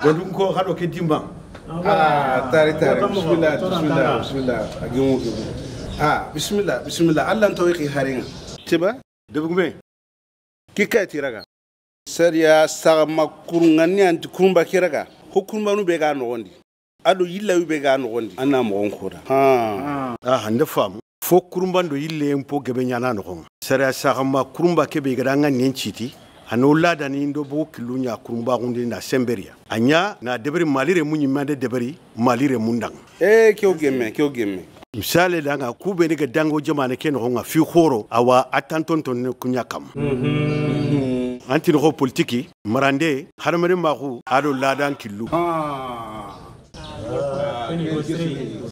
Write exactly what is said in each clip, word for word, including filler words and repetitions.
Godun ko hado ke dimba. Ah, tari, tari. Bismillah, bismillah, bismillah. A gemu, gemu. Ah, bismillah, bismillah. Allah nto ki harenga. Tiba? Debugume. Ki kay ti raga. Sariya saxama kurunŋa ni anti kurunba ke raga. Ho kurunbanu be ga noxondi. Ado yillawi be ga noxondi. Anna moxon koda. Ha. Ah, nde famu. Fo kurunban do yille en po gebe ɲana noxon. Sariya saxama kurunba ke be ga da ŋa nen citi. Ano ladani ndo bogo killu ɲa kurunba gundi na semberiya. A ɲa na deberi Mali remu ɲimme de deberi Mali remu nda ŋa. E, ke o gemme, ke o gemme. Misale da ŋa, ku be ni ga dango jamane ke noxon ŋa fi xoro, awa a tantonton ne kuɲa kam. Anti noxo politiki, marande, hadamare maxu, ado ladan killu.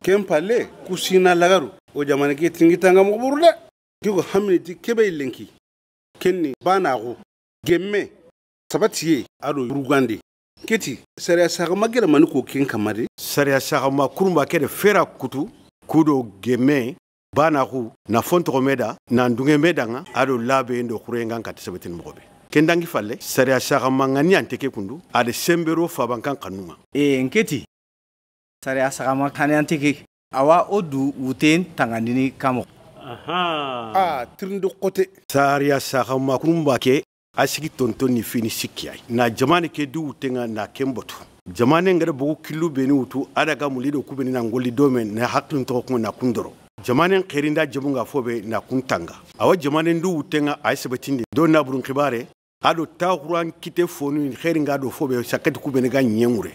Ken palle, ku sina lagaru, o jamane ke tingi tanga moxo buru de. Ke go hamini ti kebe lenki. Kenni banaxu, gemme, sabatiye, ado urugande. Keti, sariya saxama gere mani ko ken kamma de. Sariya saxama kurunba ke de fera kutu, kudo gemme, banaxu, na fontoxo me da, na ndunge me da ŋa, ado labe ndo xure ŋa n kati sabatin moxo be. Ken dangi falle, sariya saxama ŋa ni ante ke kundu, ade sembero fabankan xanunŋa. E, nketi, sariya saxama xani ante ke. Awa o du wuten tangandini kamo. Aha. A tirindi xote. Sariya saxama kurunba ke a sigi tonton ni fini sikki ay. Na jamane ke du wutenŋa na ken botu. Jamane ngada bogu killu be ni wutu a daga muli do ku be ni na ngolli do me na hakkilin toxo kunŋa na kundoro. Jamane xerinda jebunŋa fo be na kuntanga. Awa jamane ndu wutenŋa ay sabatindi. Do na burun xibare. Ado taxuran kite fonu xeringa do fo be sakati ku be ni ga ɲeŋure.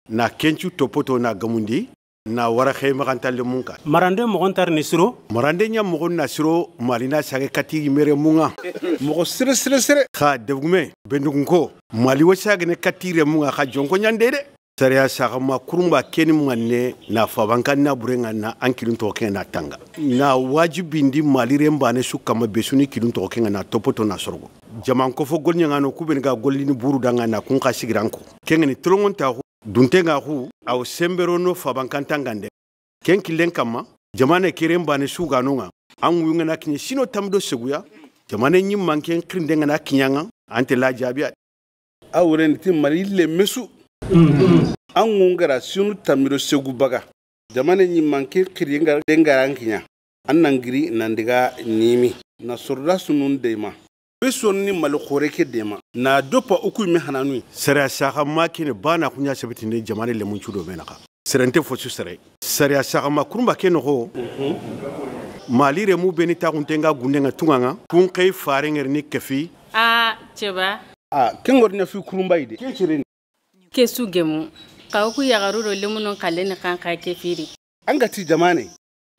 Na kencu topoto na gamundi, na wara xey maxanta lemun ka. Marande moxon tar ni siro? Marande ɲa moxon na siro, Mali na sage kati mere munŋa. Moxo sere, sere, sere. Xa debugume, bendugunko, Mali wo sage ne kati re munŋa, xa jonko ɲande de. Sariya saxama kurunba keni manne, na fabankan na burenŋa na an kilun toxo kenŋa na tanga. Na wajibindi Mali ren bane su kama be su ni kilun toxo kenŋa na topoto na sorogo. Jaman kofo golɲaŋano ku be ni ga gollini buru da ŋa na kun xa sigiranko. Kenŋeni tolonŋon taxu. Dunte ŋa xu, aw sembero no fabankantangande. Ken killen kamma, jamane keren bane su ga no ŋa, an ŋu ŋa na kiɲe sino tammi do seguya, jamane ɲimman ken xirinde ŋa na kiɲa ŋa, ante la jabiya. A wuren ti Mali lemme su. An ŋu ŋa ra sino tammi do segu baga. Jamane ɲimman ke xiri nga dengara nkiɲa. An nan giri nan diga nimi. Na sorda sunun dema. Be sonni Mali xore ke dema. Na dopa uku me hananui. Sariya saxama kene bana kuɲa sebetinde jamane lemun cudo me naxa. Serente fosu sere. Sariya saxama kurumba ke noxo. Mali remu beni taxunte nga gunde nga tunga nga. Kun xey fare ngeri ni kefi. A ceba. A kengori na fi kurumba ide. Ke cireni. Ke su gemu, xa wo ku yaxaru do lemunun xalle ni xanxa ke firi. An ga ti jamane,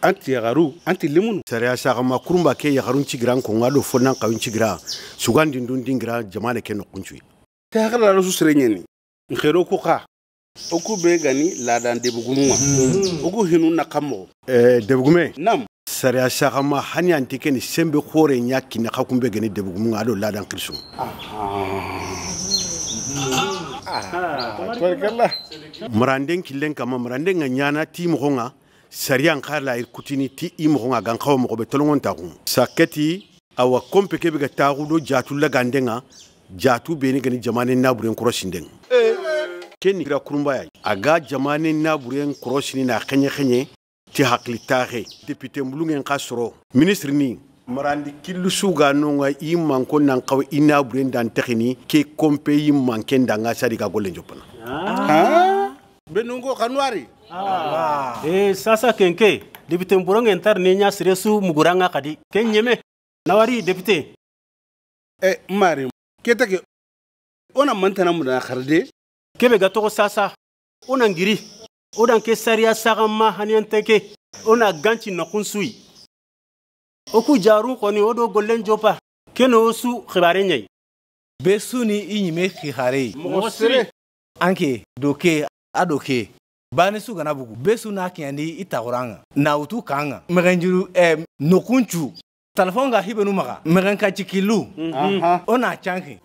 an ti yaxaru, an ti lemunu. Sariya saxama kurumba ke yaxarun cigiran ko nga do fonnan xawun cigira, sugandindun dingira jamane ke noxun cuyi. Te yaxara su sere ɲeni, n xero ku xa, o ku be gani ladan debugunun ŋa, o ku hinu na xamo. Eh, debugume. Nam. Sariya saxama hani anti keni sembe xore ɲa kini xa kumbe geni debugumun ŋa do ladan xirisun. Maranden killen kama, maranden ŋa ɲana ti moxon ŋa, sariyan xa la ir kutini ti i moxon ŋa gan xawa moxo be tolongon taxu. Saketi, awa kompe kebe ga taxu do jatu laganden ŋa, jatu beni gani jamane naburen korosinden. Keni gira kurumba ya. A ga jamane naburen korosini na xenye xenye, ti hakili taxe. Député mbulungen xa soro. Ministre ni, marandi killu su ga no ŋa i manko nan xawa i naburen dan texini, ke kompe i manken danga sadi ga gollen joppana. Ah. Benungo xanuari. Ah. Eh, sasa kenke, député mburongen tar ne ɲa sere su muguranga xadi. Ken ɲeme. Nawari député. E mari, ke take, o na mantana mudana xarde. Kebe ga toxo sasa, o na ngiri, o dan ke sariya saxama haniyante ke, o na ganci noxun suyi. O ku jarun xoni o do gollen jopa, keno o su xibare ɲayi. Be su ni i ɲime xixare. Moxo sire. Anke, do ke, a do ke. Bane su gana bugu, be su na kiɲandi i taxuran ŋa. Na wutu kan ŋa. Mexenjuru, eh, nokuncu. Talafon ga hibenu maxa. Mexen ka cikilu. Mhm. O na canki.